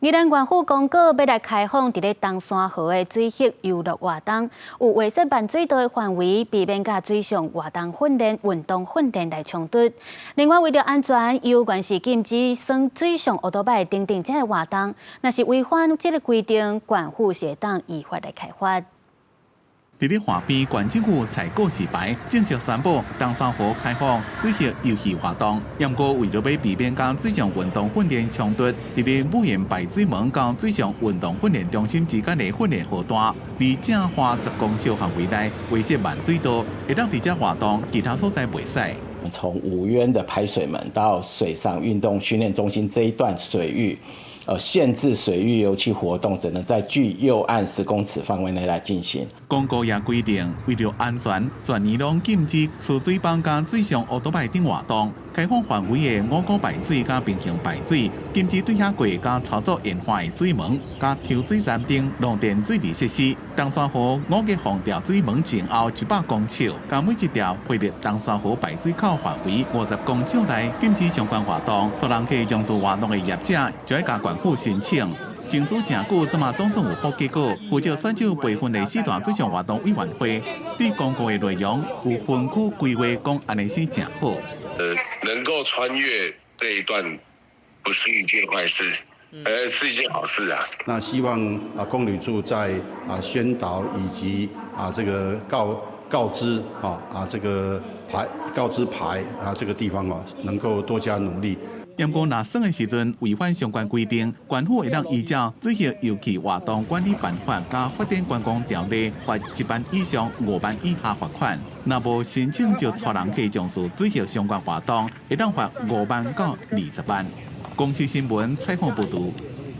宜蘭縣府公告欲來開放佇咧冬山河的水域遊樂活動，有劃設慢水道的範圍，避免佮水上活動訓練、運動訓練來衝突。另外，為著安全，猶原是禁止耍水上歐多擺等等這个活動。若是違反這个規定，縣府是會當依法來開罰。佇咧河邊，縣政府採告示牌正式宣布冬山河開放水域遊戲活動。毋過為著欲避免佮水上運動訓練衝突，佇咧武營排水門到水上運動訓練中心之間的訓練河段，離正岸10公尺範圍內劃設慢水道，會當佇遮活動，其他所在袂使。從五淵的排水門到水上運動訓練中心這一段水域，限制水域遊憩活動，只能在距右岸10公尺範圍內來進行。公告也規定，為著安全，全年攏禁止抽水泵佮水上烏多擺等活動。開放範圍的五股排水佮平行排水，禁止對遐過佮操作沿岸的水門、佮抽水站等農田水利設施。冬山河五個防潮水門前後100公尺，佮每一條匯入冬山河排水口範圍50公尺內禁止相關活動。帶人客從事活動的業者，就愛共縣府申請。爭取誠久，這馬總算有好結果。負責選手培訓的四大水上活動委員會對公告的內容有分區規劃，講按呢是誠好。能夠穿越這一段，不是一件壞事，是一件好事啊。那希望啊，公旅處在啊宣導以及啊這個告知啊這個牌告知牌啊這個地方啊，能夠多加努力。毋過，若耍的時陣違反相關規定，縣府會當依照《水域遊憩活動管理辦法》佮發展觀光條例，罰1萬以上5萬以下罰款。若無申請就帶人客從事水域相關活動，會當罰5萬到20萬。公視新聞採訪報導。